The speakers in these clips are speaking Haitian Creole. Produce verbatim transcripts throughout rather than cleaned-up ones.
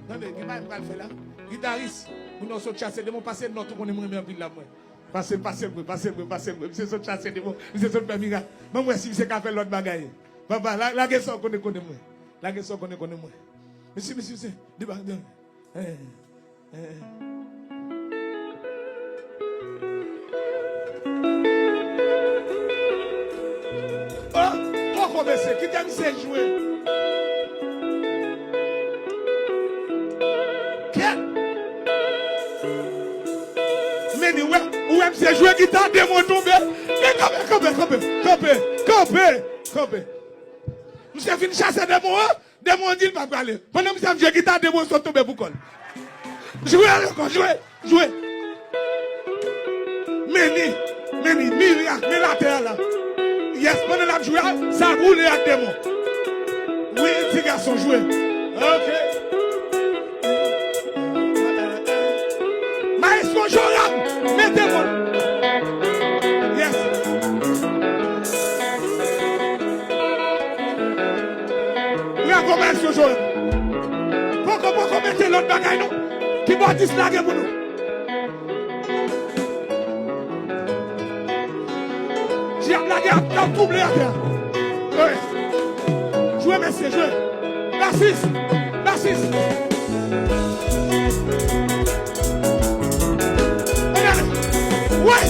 Tande, gen bagay m pral fè la. Gitaris, moun nan sot chase demon, pase nòt ou konnen m renmen anpil la, mwen. Pase, pase l mwen, pase l mwen, pase l mwen. Misye sot chase demon, misye sot fè mirak. Ban m wè si misye ka fè lòt bagay. Papa, la, lage sa w konnen, konnen mwen. Lage sa w konnen, konnen mwen. Mesye, mesye, mesye, debake, debake. Eh, eh. Oh, poko, mesye, kite misye jwe. Kèt. Men li wè, ou wè misye jwe gita, demon tonbe. Men kanpe, kanpe, kanpe, kanpe, kanpe, kanpe. Misye fin chase demon an, demon an di l pa prale. Pandan misye ap jwe gita, demon sot tonbe pou kò l. Jwe ankò, jwe, jwe. Men li, men li, mirak, men latè a la. Yes, pandan l ap jwe a, sa boule ak demon. Wi, ti gason, jwe. Ok. Maestro Joram, mete mwen. Yes. Bravo, Maestro Joram. Poko, poko mete lòt bagay, non. Kibòdis lage pou nou. Dyab la gen ap, ap twouble atè a. Wi. Jwe, mesye, jwe. Basis, basis. Ann ale. Wi.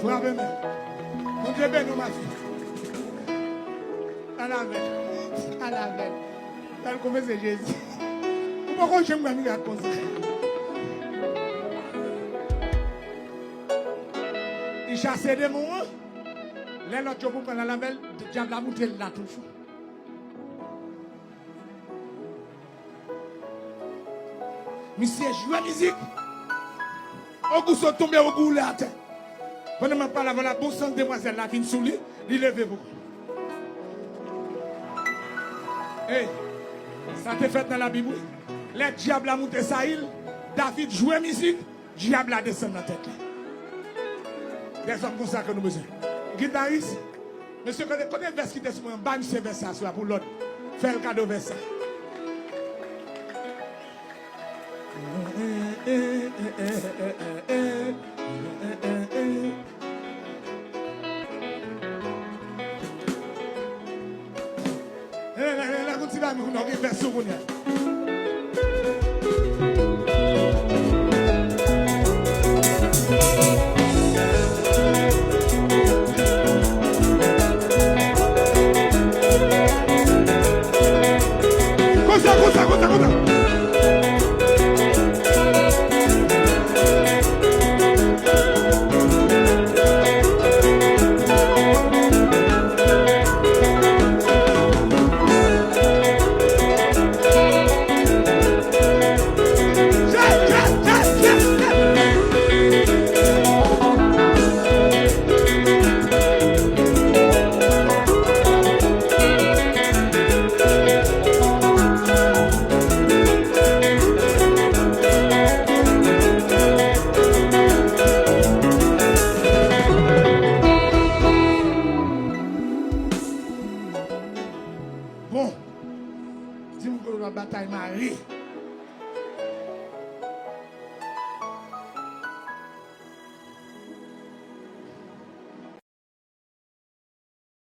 Frape men. Bondye beni w, ma fille. Al avè l. Al avè l. Al konfese Jezi. Ou poko janm wè mirak konsa. Li chase demon an. Lè lòt yo pou pran l al avè l, dyab la moute l la toujou. Misye jwe mizik. Ogou sot tonbe, Ogou woule atè. Pandan m ap pale avè w la, bon sans demwazèl la vin sou li, li leve pou. Ey, sa te fèt nan Labib, wi. Lè dyab la moute Sayil, David jwe mizik, dyab la desann nan tèt li. Dèzòm konsa ke nou bezwen. Gitaris, mesye, kote, kote vès ki te sou mwen an? Bay misye vès sa aswè a pou lòd. Fè l kado vès sa. Lè, lè, lè, lè, gon ti bagay, moun nan gen vès sou kounye a. Konsa, konsa, konsa, konsa. Bon. Di m kote w ap batay mare.